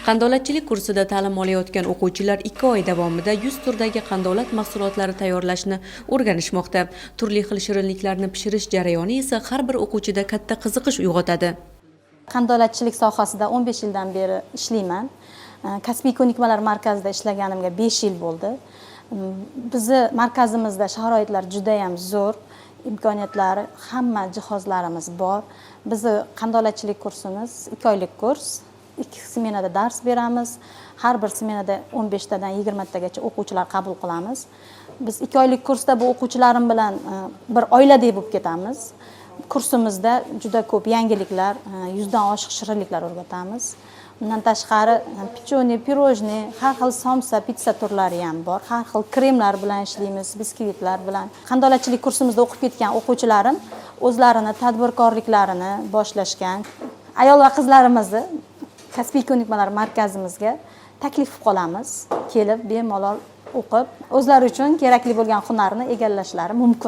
Qandolatchilik kursida ta'lim olayotgan o'quvchilar 2 oy davomida 100 turdagi qandolat mahsulotlari tayyorlashni o'rganishmoqda. Turli xil shirinliklarni pishirish jarayoni esa har bir o'quvchida katta qiziqish uyg'otadi. Qandolatchilik sohasida 15 yildan beri ishlayman. Kasbiy ko'nikmalar markazida ishlaganimga 5 yil bo'ldi. Bizni markazimizda sharoitlar judayam zo'r, imkoniyatlari, hamma jihozlarimiz bor. Bizni qandolatchilik kursimiz 2 oylik kurs, ikki smenada dars beramiz. Har bir smenada 15 tadan 20 tagacha o'quvchilar qabul qilamiz. Biz 2 oylik kursda bu o'quvchilarim bilan bir oiladek bo'lib ketamiz. Kursimizda juda ko'p yangiliklar, 100 dan oshiq shirinliklar o'rgatamiz. Undan tashqari печенье, пирожный, har xil somsa, pitsa turlari ham bor. Har xil kremlar bilan ishlaymiz, biskvitlar bilan. Qandolatchilik kursimizda o'qib ketgan o'quvchilarim o'zlarini tadbirkorliklarini boshlashgan. Ayol va qizlarimizni kasbiy ko'nikmalar markazimizga taklif qilib qolamiz, kelib bemalol o'qib, o'zlari uchun kerakli bo'lgan hunarni egallashlari mumkin.